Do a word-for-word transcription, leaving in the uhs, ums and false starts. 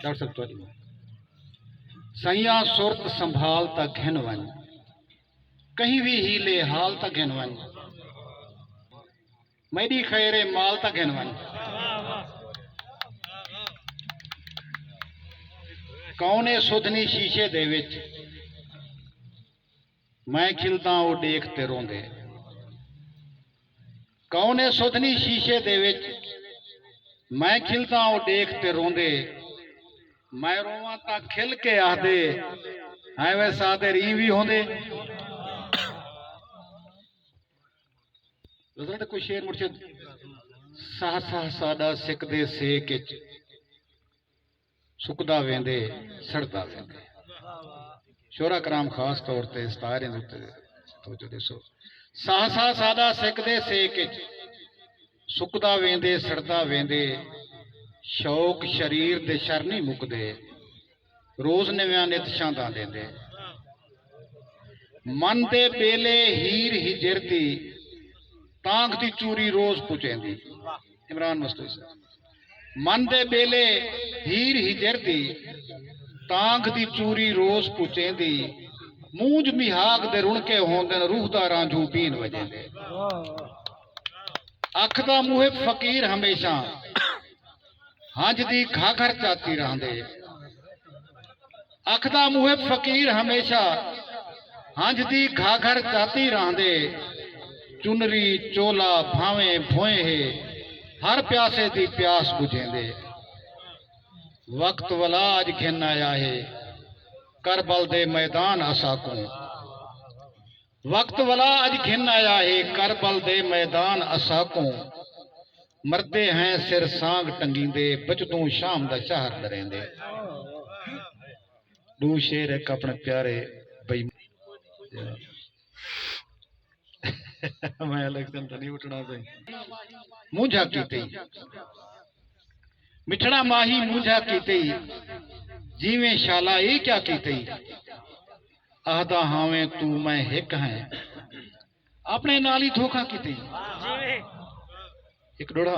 ڈاکٹر صاحب تہاݙی۔ سئیاں سرت سنبھال تاں گھن ونڄ، کہیں وی حیلے حال تاں گھن ونڄ، میݙی خیر مال تاں گھن ونڄ۔ کون اے سدھنی شیشے دے وچ، میں کھلداں او ݙیکھ تے روندے۔ کون اے سدھنی شیشے دے وچ، میں کھلداں او ݙیکھ تے روندے۔ میں روواں تاں کھل کے آہدے، ہیں وے صادر ایں وی ہوندے۔ نظر تے کوئی شعر مرشد۔ ساہ ساہ ساݙا سکدے سیک اچ، سکدا ویندے، سڑدا ویندے۔ شعراء کرام خاص طور تے ستاریں دے اتے توجہ ݙیسو۔ ساہ ساہ ساݙا سکدے سیک اچ، سکدا ویندے، سڑدا ویندے۔ شوق شریر دے شر نہیں مکدے، روز نویاں نت شانداں ݙیندے۔ من دے ٻیلے ہیر ہجر دی، تانگھ دی چوری روز پچیندی۔ عمران مستوئی صاحب۔ من دے ٻیلے ہیر ہجر دی، تانگھ دی چوری روز پچیندی۔ مونجھ میہاگ دے رݨکے ہوندن، روح دا رانجھو بین وڄیندے۔ اکھ دا محب فقیر ہمیشہ، ہنج دی گھاگھر چاتی رہندے۔ اکھ دا محب فقیر ہمیشہ، ہنج دی گھاگھر چاتی رہندے۔ چنری چولا بھانویں بھوئیں ہے، ہر پیاسے دی پیاس بجھیندے۔ وقت ولا اڄ گھن آیا ہے، کربل دے میدان اساکوں۔ وقت ولا اڄ گھن آیا ہے، کربل دے میدان اساکوں۔ مردے ہیں سر سانگ ٹنگیندے، بچدوں شام دا شہر ݙریندے۔ ݙو شعر ہک اپݨے پیارے بھئی، میں الیکشن تے نہیں اٹھݨا سئیں۔ مونجھا کیتے، مٹھڑا ماہی مونجھا کیتے، جیویں شالا اے کیا کیتے؟ آہدا ہاویں توں میں ہک ہیں، اپݨے نال ہی دھوکا کیتے۔ ہک ݙوہڑا۔